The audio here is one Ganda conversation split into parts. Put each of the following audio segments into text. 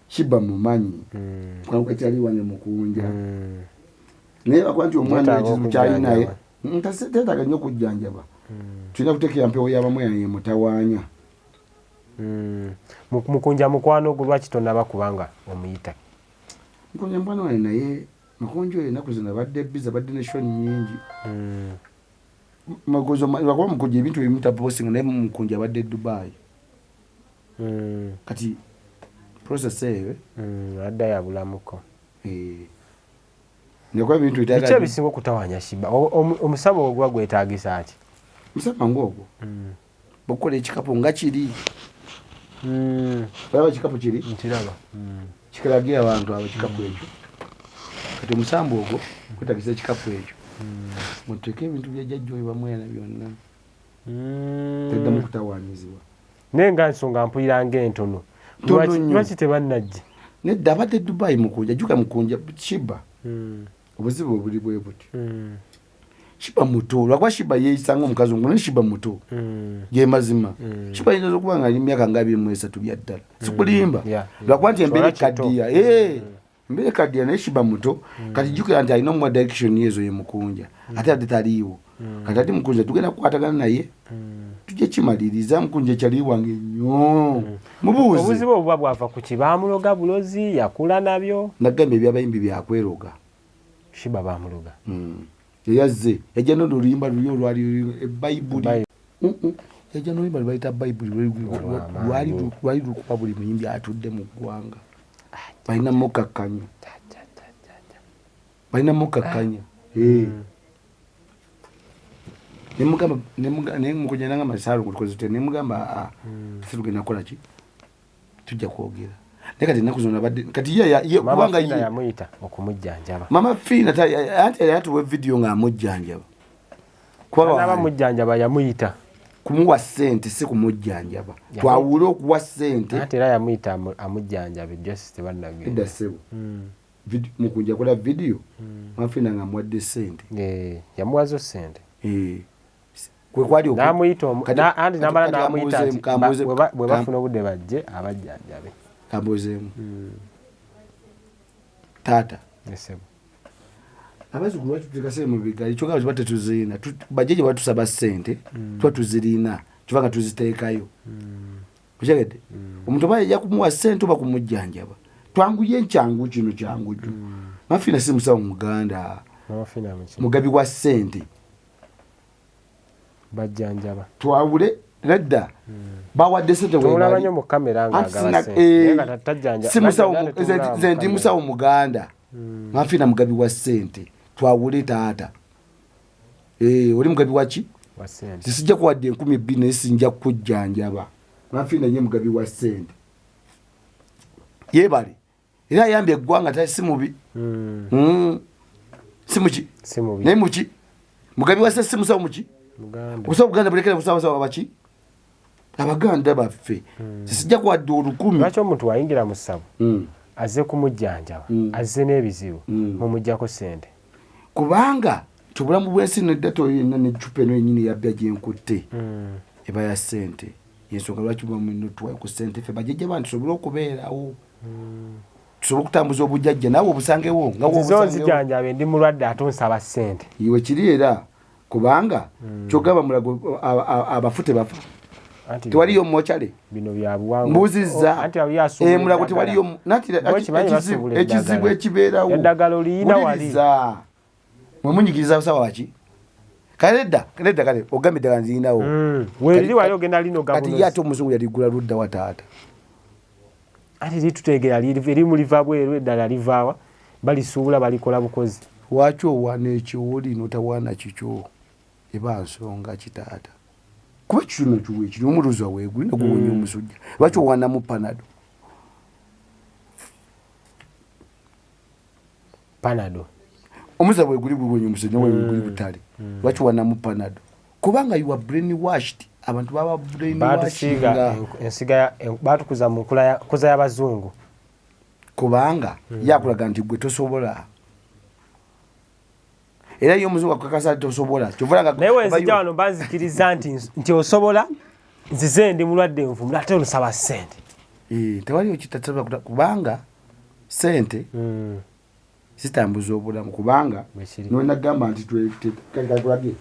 Kiba mumanyi kwakyali wange Mukunja, naye bakuba nti omwana ekizibu kyalinaye tetaaga nnyo okujjanjaba. Tulina kuteekera mpewo y'abamwena yemutawaanya. Mukunja mukwano gwo, lwaki tonaba kubanga omuyita? Mukunja mukwano wange, naye Mukunja oyo ennaku zino abadde busy, abadde ne show nnyingi. Lwakuba Mukunja ebintu ebimu tapostinga, naye Mukunja abadde Dubai. Kati process eyo Adda yabulamuko. Nekuba ebintu Biki ebisinga okutawanya Shiba? Omusabo ogwo guba gwetagisa ki? Musaba ngaogwo bukukola ekikapu nga kiri. Olaba ekikapu kiri? Nkiraba. Kikalagira abantu abo ekikapu ekyo. Kati omusambu ogwo gwetagisa ekikapu ekyo, muteeke ebintu byajjajja oyo bamwena byonna, teddamu kutawanyizibwa. Naye nga nsonga mpulira ngaentono. Ntono nnyo. Lwaki tebannajja? Nedda, abadde Dubai Mukunja. Juka Mukunja, Shiba, obuzibu bwe buli bwe buti. Shiba muto, lwakuba Shiba yeeyisa nga omukazi omuko, naye Shiba muto. Ge mazima, Shiba ayinza okuba nga ali myaka nga 23 bya ddala, sikulimba. Lwakuba nti embeera Kyona kito. ekaddiya. Embeera ekaddiya, naye Shiba muto. Kati jjukira nti alina omuwa direction ezo ye Mukunja, ate ate taliiwo kati. Ate Mukunja tugenda kukwatagana naye, tujja kimaliriza. Mukunja kyali wange nnyo, mubuuze. Obuzibu obuba bwava ku ki? Bamuloga bulozi, yakula nabyo? Nagambye, ebyabayimbi byakweroga. Shiba bamuloga? Eyazze yajja nono oluyimba luli olwali ebayibuli. Yajja n'oluyimba lwe bayita Bayibuli, lwali lukuba buli muyimbi atudde mu ggwanga. Balina mukakkanya, balina mukakkanya. Nemugamba, nemukuja nangamba, "Saalongo, tukoze tutya?" Nemugamba, "Aa, ffe tugenda kukola ki, tujja kwogera." Naye kati ennaku zino abadde kati ye Mama kubanga Fina ye yamuyita okumujjanjaba? Mama Fiina anti yali atuwa vidiyo ng'amujjanjaba. Kuba Anaba mujjanjaba, yamuyita. Kumuwa ssente, si kumujjanjaba. Twawule okuwa ssente. Anti era yamuyita amujjanjabe, just tebannagenda. Edda ssebo. Mukunja kola vidiyo Mama Fiina nga amuwadde ssente. Eh, yamuwazo ssente. Eh, kwe kwali N'amuyita anti namala kati n'amuyita nti bwe bafuna obudde bajje abajjanjabe. Kambuuzeemu, taata. Esebo. Abazzukulu lwaki tuteeka mu bigali? Kyogamba tuba tetuzirina. Bajjajja batusaba ssente, tuba tuzirina, kiba nga tuziteekayo. Okitegedde? Omuntu oba yajja kumuwa ssente oba kumujjanjaba, twanguye enkyangu kino kyangu jjo. Mafina si musawo muganda. Mama Fina muki? Mugabi wa ssente. Bajjanjaba. Twawule, nedda, bawadde ssente Tumulaba webali. nnyo mu kamera Anti ng'agaba ssente. eh, Naye nga tajjanja. Si musawo Bajjanjaba tumulaba mu nze ndi kamera. musawo muganda, Mafina mugabi wa ssente, twawule taata. Eh, oli mugabi waki? Wa ssente. Sijja kuwadde 2000, naye sinja kujjanjaba. Mafina ye mugabi wa ssente, yebale era ayambye eggwanga, tali si mubi. Si muki? Si mubi. Naye muki? Mugabi wa ssente, si musawo muki? Muganda. Obusawo buganda bulekera busawo baki abaganda baffe. Sijja kuwadde 1000. Lwaki omuntu wayingira mu ssabo, azze kumujjanjaba, azze n'ebizibu, mumugjako ssente? Kubanga nti obulamu bw'ensi nedda, toyina necupa eno yenyini yabbya gyenkutte eba ya ssente. Yensonga lwaki muba mulina otuwayo ku ssente ffe bajjajja bantu tusobole okubeerawo, tusobole okutambuza obujjajja, naawe obusangewo nga Nzizo wobusangewo. Nzijanjabe, ndi mulwadde ate onsaba ssente. Iwe kiri era kubanga kyogamba mulago abafu tebafa. Anti Tewaliyo mochale. Bino bya buwangwa. Mbuuzizza. Oh, anti awo yasuubula Eh, mulago eddagala. tewaliyo nati Bo kimanyi basuubula ekizibu eddagala. ekibeerawo. Eddagala oliyina wali. Wuliriza. Mwe munyigiriza abasawo baki? Kale nedda, nedda, kale ogambye eddagala nzirinawo. Weeriri wali ogenda lino Kati ye gabunozi. ate omuzungu yaligula ludda wa, taata? Anti litutegeera erimu liva bweru, eddala livaawa? Balisuubula, balikola bukozi. Lwaki owaana ekiwuli notawaana kikyo? Eba nsonga ki, taata? Kuba kino kiwe kiri omuluzi weeguli naguwonya omusujja, lwaki owaanamu Panado? Panado. Omuza bweguli guwonya omusujja, weguli butale, lwaki owaanamu Panado? Kubanga you are brain washed, abantu baba brain Batusiiga washinga. Ensiga batukuza mu nkuza y'abazungu. Kubanga yakulaga nti gwe tosobola, era ye omuzungu akukakasa nti tosobola, kyova olaba Naye wenzija wano banzikiriza nti osobola, nzize ndi mulwadde nvumula, ate onsaba ssente. Eh, tewaliwo kitasobola kubanga sente zitambuza obulamu kubanga nwenagamba nti kalage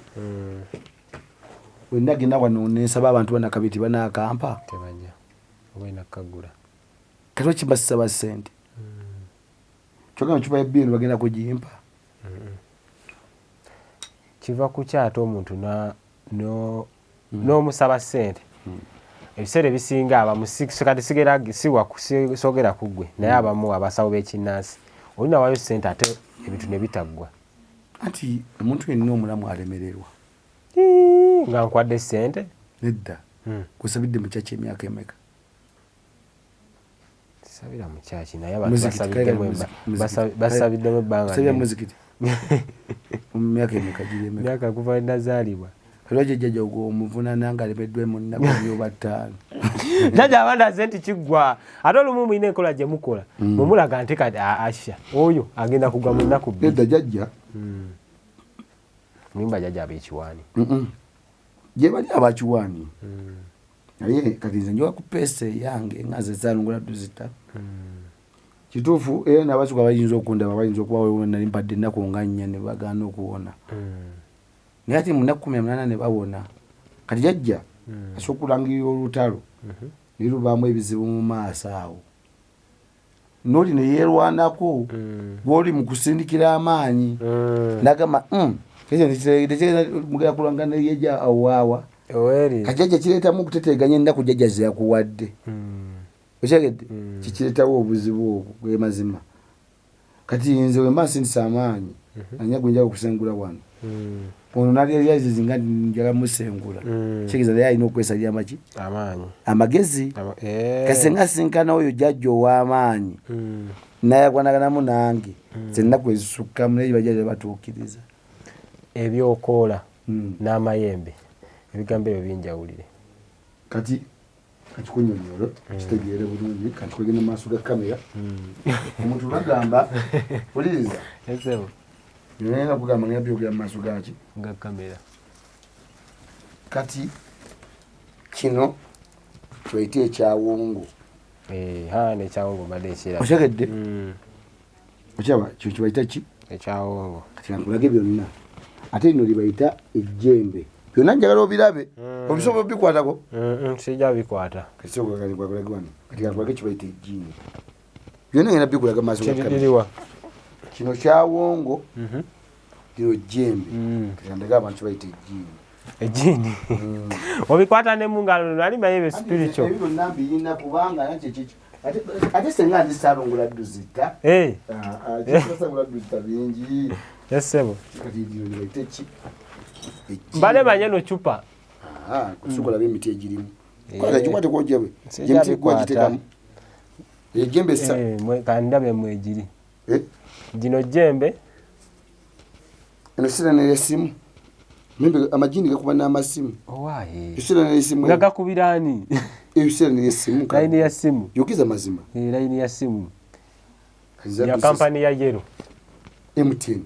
wenagenda wano nensaba abantu banakabiti banakampa kati wakibasaba sente kyogamba cupa ya bbiini bagenda kugimpa. Kiva ku kyate omuntu n'omusaba ssente. Ebiseera ebisinga abamu kati sigera siwa sogera ku ggwe naye abamu abasawo b'ekinnansi oli nawayo ssente ate ebintu ne bitaggwa. Anti omuntu yenna omulamu alemererwa. Nga nkwadde ssente? Nedda. Kusabidde mu kyaki emyaka emeka? Sabira mu kyaki naye abantu basabiddemu ebbanga. Sabira muzikiti. Mu myaka emeka giri emeka? Myaka kuva nazaalibwa. Lwaki jjajja omuvunana nga alemeddwa mu nnaku bbiri ttaano? Jjajja abandaze nti kiggwa ate olumu mulina enkola gye mukola mumulaga nti kati Asha oyo agenda kugwa mu nnaku bbiri. Nedda jjajja. Mulimba jjajja ab'ekiwaani. Gye bali abakiwaani. Naye kati nze njoka ku peesa eyange nga nze zaalungula tuzita. Kituufu era n'abasuka bayinza okundaba bayinza okuba nali mpadde ennaku nga nnya ne bagaana okuwona. Naye ate mu nnaku 18 ne bawona. Kati jjajja asobola okulangirira olutalo ne lubaamu ebizibu mu maaso awo. N'oli ne yeerwanako gw'oli mu kusindikira amaanyi n'agamba mugenda kulanga neyeja awaawa. Kati jjajja kireetamu okuteteeganya ennaku jjajja ze yakuwadde. Okyegedde? Kikireetawo obuzibu obwo ge mazima. Kati nze bwe mba nsindise amaanyi anya gwe njagala okusengula wano. Ono nalyazizi nga njagala musengula. Kitegeeza naye alina okwesalira amaki? Amaanyi. Amagezi. Kati singa asinkana oyo jjajja ow'amaanyi n'ayagwanaganamu nange ze ennaku ezisukkamu naye bajjajja batuukiriza. Ebyokoola n'amayembe ebigambo ebyo binjawulire. Kati kakikunyonyolo kitegeere bulungi kati kwegenda mu maaso ga kamera. Omuntu bagamba wuliriza. Ngenda kugamba ngenda byogera mu maaso gaki? Ga kamera. Kati kino kyeyita ekyawongo. N'ekyawongo mbadde nkiraba. Otegedde? Okiraba kino kyebayita ki? Ekyawongo. Kati nkulage byonna. Ate lino lye bayita ejjembe. Byonna njagala obirabe. Obisobola obikwatako? Sijja bikwata. Kati sooka kati nkulage wano. Kati nkulage kye bayita ejjiini. Byonna ngenda bikulaga mu maaso ga kamera. Kiriwa? Kino kyawongo. Lino jjembe. Kati ndage abantu kye bayita ejjiini. Ejjiini. Obikwata ne mu ngalo nali manyi ebyo spiritual. Ebyo byonna mbirina kubanga nakyo kiki. Ate senga nzi Saalongo Duzita. Saalongo Duzita bingi. Ssebo. Kati lino lye bayita ki? Mbadde manye no cupa. Kusobola emiti egirimu. Kwata gikwateko ojjabe. Emiti gwagiteekamu. Ejjembe ssa. Kandabe mwegiri. Gino jjembe. Eno sira n'essimu. Membe amajini gakuba n'amasimu. Owaaye. Esira n'essimu. Nga gakubira ani? Esira n'essimu. Layini ya simu. Yogeza mazima. Layini ya simu. Ya kampani ya Yellow. MTN.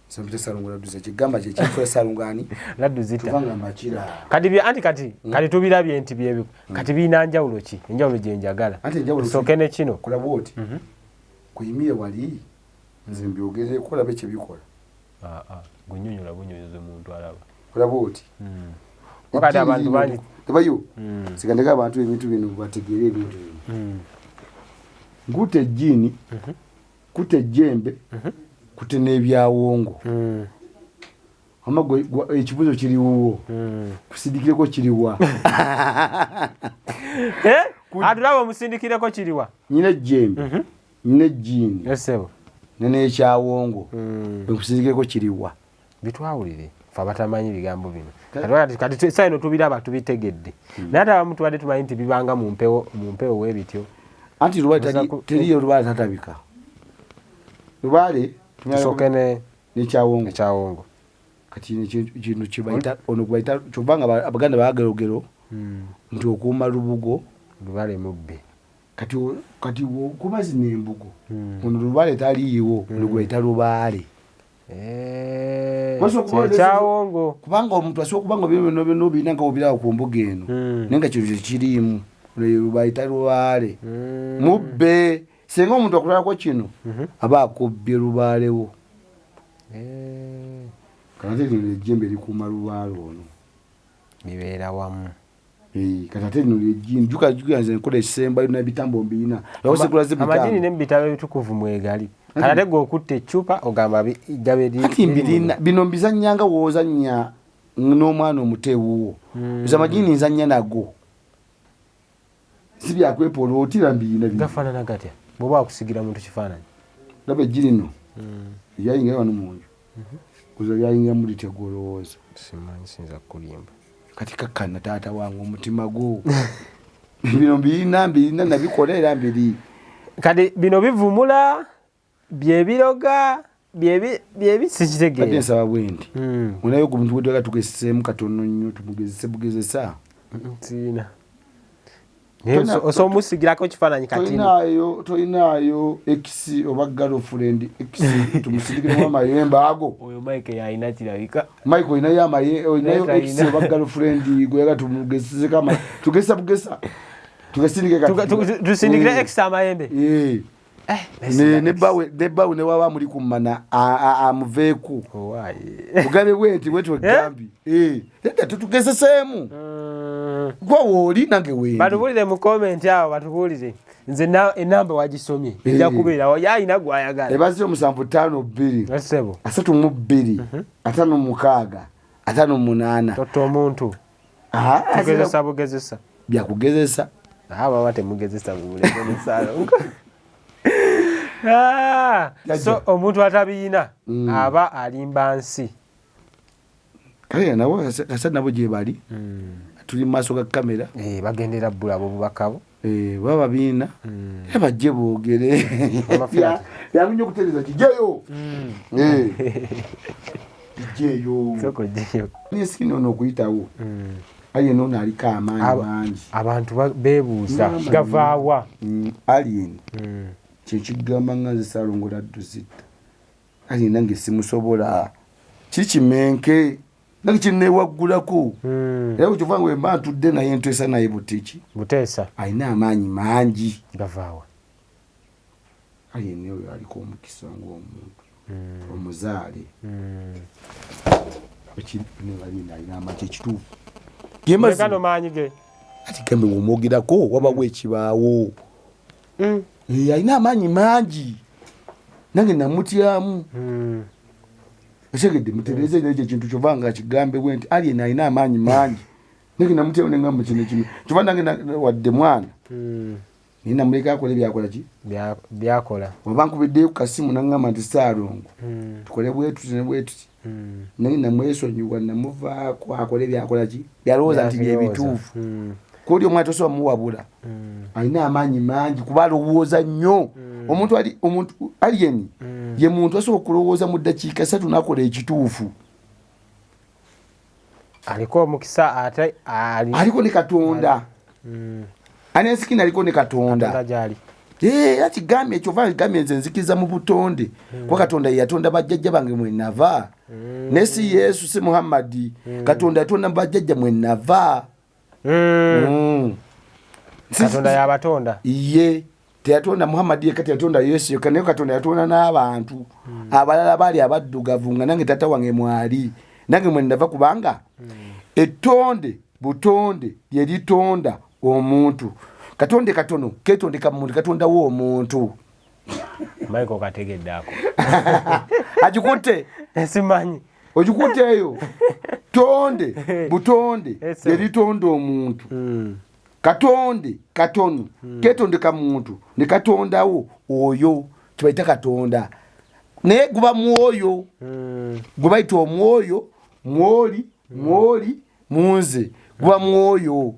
Sampita Ssalongo Ladduza kigamba kye kifula Ssalongo ani? Laduzita. Tubanga makira. Kati bye anti kati kati tubirabye nti bye kati birina njawulo ki? Enjawulo gye njagala. Anti enjawulo tusooke ne kino. Kola bw'oti. Kuyimire wali nze mbyogereko olabe kye bikola. Gunyonyola bunyonyoze muntu alaba. Kola bw'oti. Wakati abantu bangi tebayo. Sigandeka abantu ebintu bino bategeere ebintu bino. Nkutte ejjiini, kutte ejjembe, kutte n'ebyawongo. Ama ekibuuzo kiri wuwo. Kusindikireko kiriwa. Atulaba omusindikireko kiriwa. Nyina ejjembe, nyina ejjiini. Ssebo. N'ekyawongo. Nkusindikireko kiriwa. Bitwawulire ffe abatamanyi bigambo bino. Kati essaawa eno tubiraba tubitegedde. Naye ate abamu tubadde tumanyi nti bibanga mu mpewo weebityo. Anti lubaale teriyo lubaale tatabika. Lubaale tusooke n'ekyawongo. Ekyawongo. Kati kino kye bayita ono gwe bayita kyova nga Abaganda baagerogero nti okuuma lubugo lubaale mubbi. Kati okuuma zino embugo ono lubaale taliiwo ono gwe bayita lubaale. Ekyawongo. Kubanga omuntu asobola okuba nga byonna byonna obirina nga obiraba ku mbuga eno naye nga kino tekiriimu. Bayita lubaale mubbe. Singa omuntu akutwalako kino, aba akubbye lubaalewo. Kati ate lino ejjembe likuuma lubaale ono. Bibeera wamu. Kati ate lino lyejjini, jjuka nze nkola ekisembayo n'ebitambo mbirina. Amajini n'ebitabo ebitukuvu mwegali. Kati ate gwe okutta eccupa ogamba ati mbirina bino, mbizannya nga woozannya n'omwana omuto ewuwo. Nze amajini nzannya nago, si byakwepoola otira, mbirina bino. Gafaanana gatya bw'oba wakusigira muntu kifaananyi? Laba eggi lino lyayingira wano munju, kuza lyayingira mu litya gwolowooza? Simanyi, sinza kukulimba. Kati kakkana taata wange, omutima gwo. Bino mbirina, mbirina, nabikola era mbiri. Kati bino bivumula, byebiroga, byebi Badde sikitegeera. Nsaba bwe nti onayo ku muntu gwetwaga tugezeseemu katono nnyo, tumugezese bugezesa. Siina. Naye osobola omusigirako ekifaananyi katini. Tolinaayo ex oba girlfriend ex tumusindikiremu amayembe ago? Oyo Mike yalina, kirabika. Mike, olinayo amaye, olinayo Naye ex talina. oba girlfriend gweyaga tumugezeseko tugezesa bugesa, tugesindike kati. Tusindikire ex amayembe. Eh. Ne bbawe ne waba muli kumana amuveeku. Owaaye. Tugabe bwenti bweti wegambi nedda, tutugezeseemu gwa wooli nange wendi. Batubuulire mu comment awo, batubuulire. Nze enamba wagisomye, ejja kubeerawo yalina gwayagala. Ebaziyo 752 Esebo. 32 56 58. Totta omuntu. Ah, Tugezesa bugezesa. Byakugezesa. Baba temugezesa, mumuleke musalongo. Jajja. So omuntu atabiyina aba alimba nsi. Kale nabo kasa nabo gye bali, tuli mu maaso ga kamera. Eh, bagendera bbula abo obubaka bo. Eh, baba biina era bajje boogere. Amafira. Byangu nnyo okutereeza, kijjeyo. Eh. Kijjeyo. Sooka ojjeyo. Nesikini ono okuyitawo, alien ono aliko amaanyi mangi. Abantu beebuuza Mama. gavaawa. Alien kyekigamba nga nze Saalongo Laddu Zitta, alien nange simusobola, kiri kimenke nange kineewaggulako. Era bwekyova nga wemba ntudde naye nteesa naye butiki. Buteesa. Alina amaanyi mangi. Gavaawa? Alien oyo aliko omukisa ng'omuntu omuzaale. Alien alina amaki ekituufu. Gano maanyi ge. Ati gambe womwogerako wabawo ekibaawo. Eh, alina amaanyi mangi, nange namutyamu. Otegedde? Mutereeze ekyo ekintu. Kyova nga kigambe bwe nti alien alina amaanyi mangi, nange namutyamu, nengamba kino kino kyova nange wadde mwana, naye namuleka akola ebyakola ki. Byakola. Oba nkubiddeyo ku kasimu naŋŋamba nti Saalongo, tukole bwetuti ne bwetuti, naye namwesonyiwa, namuvaako akole byakola ki byalowooza nti byebituufu. Koli omwana tosobola muwabula, alina amaanyi mangi kuba alowooza nnyo. Omuntu ali omuntu alien ye muntu asobola okulowooza mu ddakiika 3 nakola ekituufu. Aliko omukisa ate ali Aliko ne Katonda. Anensikini aliko ne Katonda. Katonda gyali. Eh, akigambye ekyo, ova agambye nze nzikiriza mu butonde, kuba Katonda ye yatonda bajjajja bange mwenava, naye si Yesu, si Muhammadi. Katonda yatonda bajjajja mwenava. Katonda yabatonda. Ye teyatonda Muhammadi yekka, teyatonda Yesu yekka, naye Katonda yatonda n'abantu abalala baali abaddugavu nga nange tata wange mwali, nange mwenava, kubanga ettonde butonde lye litonda omuntu. Katonde katono ketondeka mu muntu, katondawo omuntu. Michael kategedde ako. Agikutte. Simanyi. Ogikutte eyo tonde butonde Ese. lye litonda omuntu. Katonde katono ketondeka muntu ne katondawo oyo kibaita Katonda, naye guba mwoyo gwe bayita omwoyo, mwoli mwoli munze, guba mwoyo.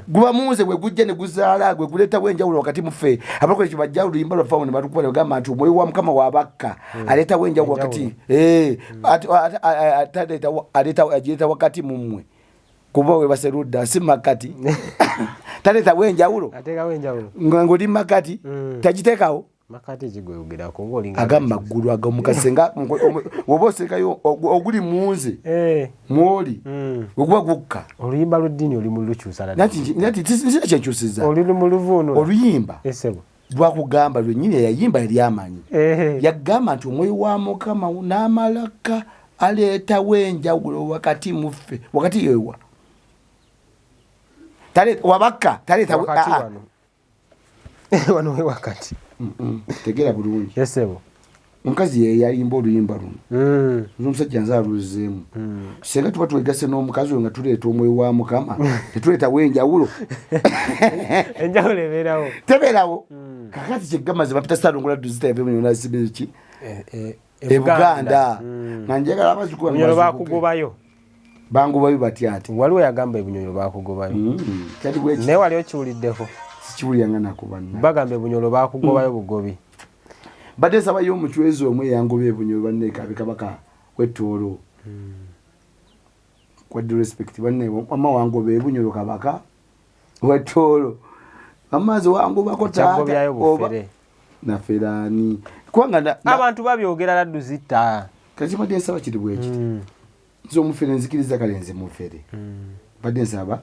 Guba munze bwe gujja ne guzaala gwe guleetawo enjawulo wakati muffe. Abakola ekyo bajja oluyimba lwaffe awo ne batukuba ne bagamba nti omwoyo wa Mukama wabakka aleetawo enjawulo wakati. Eh, ate agireeta wakati mu mmwe, kuba webase ludda si makati, taleetawo enjawulo. Ateekawo enjawulo. Nga ng'oli makati, tagiteekawo. Makati kigweyogerako ng'olinga Agamba ggulu agomukazi senga woba osekayo oguli munze mwoli oguba gukka. Oluyimba lw'eddiini oli mu lukyusa. Nati sina kyenkyusiza. Oli mu luvuunula. Oluyimba Esebo. Lwakugamba lwennyini eyayimba yali amanyi. Yagamba nti omwoyo wa Mukama n'amalaka aleetawo enjawulo wakati muffe. Wakati yewa wabakka taleeta wakati wano. Wano we wakati. Tegera bulungi. Esebo. Omukazi ye yayimba oluyimba luno. Omusajja nze aluzzeemu. Singa tuba twegase n'omukazi oyo nga tuleeta omwoyo wa Mukama, tetuleetawo enjawulo. Enjawulo ebeerawo. Tebeerawo. Kakati kyegamaze bapita Ssalongo Duzita yava ki? E Buganda. Nga njagala abazzukulu bange Bunyoro bazuukuke. Bakugobayo. Bangobayo batya ati? Waliwo yagamba ebunyonyo bakugobayo. Kyali bwe Naye wali okiwuliddeko? Sikiwuliranga nako banna. Bagamba ebunyolo bakugobayo bugobi. Badde nsabayo omucwezi omu eyangoba ebunyolo banne kabe kabaka w'ettoolo. Kwadde respect banne wamma wangoba ebunyolo kabaka w'ettoolo. Amaazi wangobako taata Ekyagobyayo oba bufere. Naferaani. Kubanga Abantu babyogera laddu zitta. Kati badde nsaba kiri bwe kiti. Nze omufere nzikiriza kale nze mufere. Badde nsaba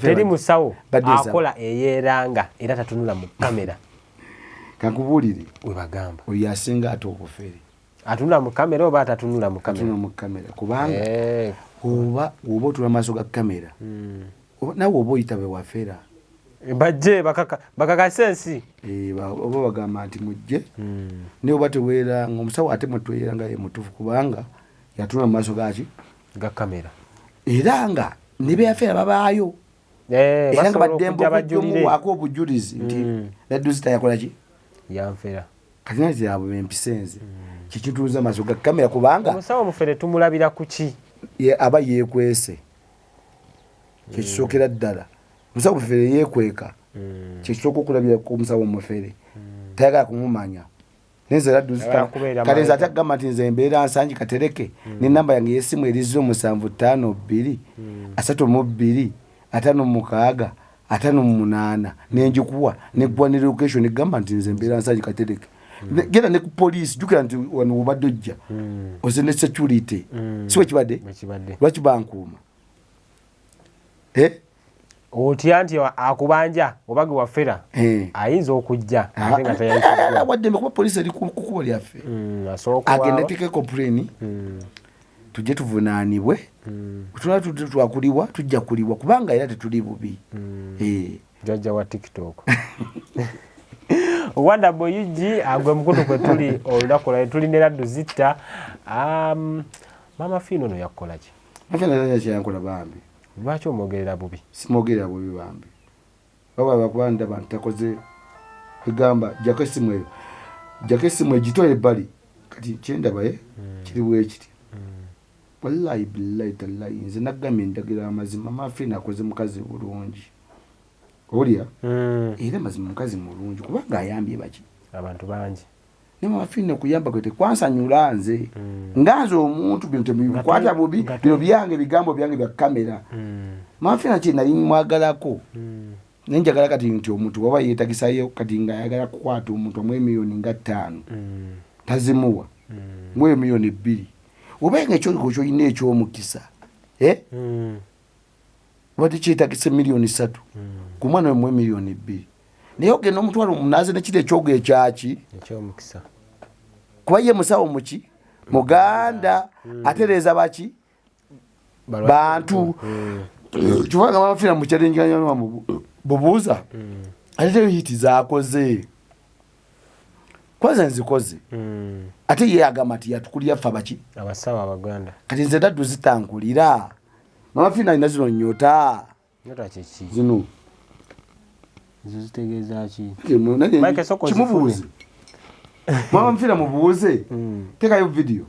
Teri musawo akola eyeeranga era tatunula mu kamera. Kankubuulire. We bagamba. Oyo asinga ate obufere. Atunula mu kamera oba atatunula mu kamera? Atunula mu kamera kubanga oba oba otula maaso ga kamera. Naawe oba oyita be wafera. Bajje bakakase ensi. Oba bagamba nti mujje. Naye oba teweeranga omusawo ate mutweeranga ye mutuufu kubanga yatunula mu maaso gaki? Ga kamera. Era nga ne be yafera babaayo. Era nga Basobola baddembe okujja okujja bajulire. omuwaako obujulizi nti Laddu yakola ki? Yanfera. Kati nati abo bempisa nze. Kikintuuza maaso ga kamera kubanga omusawo omufere tumulabira ku ki? Ye aba yeekwese. Kyekisookera ddala. Omusawo omufere yeekweka. Kyekisooka okulabira ku musawo omufere. Tayagala kumumanya. Nze Laddu Ayagala kubeera kale nze mabega. ate agamba nti nze mbeera nsangi katereke. N'ennamba yange ey'essimu eri 0752, 32, 56, 58. Nenjikuwa, neggwa ne location egamba nti nze mbeera nsangi katereke. Genda ne ku poliisi, jjukira nti wano obadde ojja. Oze ne security. Si bwe kibadde? Bwe kibadde. Lwaki bankuuma? Otya nti akubanja oba gwe wafera ayinza okujja ate nga teyayisiddwa. Wadde kuba poliisi eri ku kkubo lyaffe. Asobola okuwaawa. Agende ateeke complain. Tujje tuvunaanibwe. Tunaba twakuliwa, tujja kuliwa kubanga era tetuli bubi. Jjajja wa TikTok. Wanda Boy UG agwe mukutu kwe tuli olunaku lwa tuli ne Laddu Zitta. Mama Fiina ono yakukola ki? Mama Fiina talina kyeyankola bambi. Lwaki omwogerera bubi? Simwogerera bubi bambi. Baba bakuba ndaba ntakoze kugamba jjako essimu eyo. Jjako essimu egitwale ebbali. Kati kyendaba kiri bwe kiti. Wallahi billahi tallahi nze nagambye njagala amazima Mama Fiina akoze mukazi bulungi. Owulira? Era mazima mukazi mulungi kubanga ayambye baki? Abantu bangi. Ne Mama Fiina okuyamba kwe tekwansanyula nze. Nga nze omuntu bino temubikwata bubi, bino byange bigambo byange bya kamera. Mama Fiina kye nali mwagalako. Naye njagala kati nti omuntu waba yeetagisayo kati ng'ayagala kukwata omuntu amuwe miliyoni nga 5. Tazimuwa. Muwe miliyoni 2. Oba nga ekyo ky'olina eky'omukisa. Oba tekyetagisa miliyoni 3. Ku mwana we muwe miliyoni 2. Naye ogenda omutwalo omunaaze ne kiri ekyogo ekyaki? Eky'omukisa. Kuba ye musawo muki? Muganda. Atereeza baki? Bantu. Kyova nga Mama Fiina mu challenge ya bubuuza. Ate teyo hit z'akoze. Kwanza nzikoze. Ate ye agamba nti yatukulira ffe abaki? Abasawo Abaganda. Kati nze Laddu zitankulira. Mama Fiina alina zino nnyota. Nnyota kye ki? Zino. Ezo zitegeeza ki? Naye Mike, sooka ozifune. kimubuuze. Mama Fiina mubuuze. Teekayo video.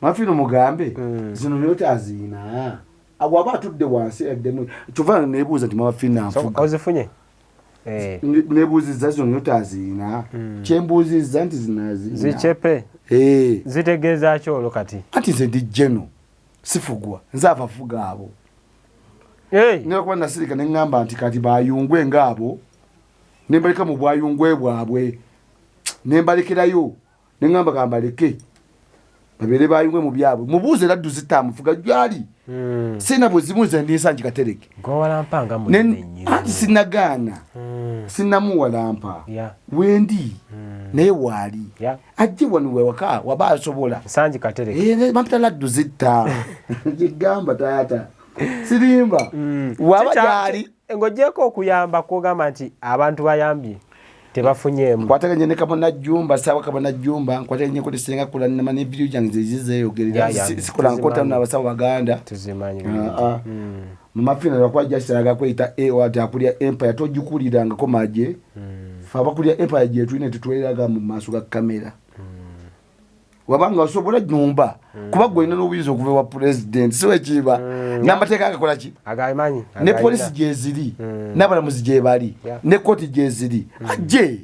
Mama Fiina mugambe. Zino nnyota aziina. Awo aba atudde wansi addemu. Kyova neebuuza nti Mama Fiina So, nfuga. ozifunye? Neebuuzizza zino nnyota aziina. Kyembuuzizza nti zino aziina. Zichepe. Zitegeeza ki olwo kati? Anti nze ndi jeno. Sifugwa. Nze abafuga abo. Nera kuba nasirika ne ŋŋamba nti kati bayungwe ng'abo. Ne mbaleka mu bwayungwe bwabwe. Nembalekerayo, neŋamba kambaleke babeere bayungwe mu byabwe. Mubuuze Laddu zitamufuga gyali. Sina buzibu, nze ndi Nsangi Katereke. Gwewalampa munene nnyo. Anti sinagaana. Sinamuwalampa. Wendi naye waali. Ajje wano wewaka waba asobola. Nsangi Katereke. Eh, bampita Laddu Zitta, kigamba taata sirimba. Waba gyali. Ng'ogyeko okuyamba kwogamba nti abantu bayambye tebafunyeemu. Nkwataganye ne Kabona Jumba, sawa Kabona Jumba nkwataganye ko nesenga kula nama ne video jange zezizeyogerera. Sikola nkota n'abasawo baganda. Tuzimanyi. Ah, ah. Mumafina lwakuba jasalaga kweyita ati akulya empire, togikulirangako maje. Fe abakulya empire gyetulina tetweraga mu maaso ga kamera. Wabanga osobola nyumba, kuba gwe olina n'obuyinza okuva ewa pulezidenti, si wekiba n'amateeka agakola ki? Agamanyi. Ne Agayina. polisi gyeziri, n'abalamuzi gyebali, ne kooti gyeziri, ajje.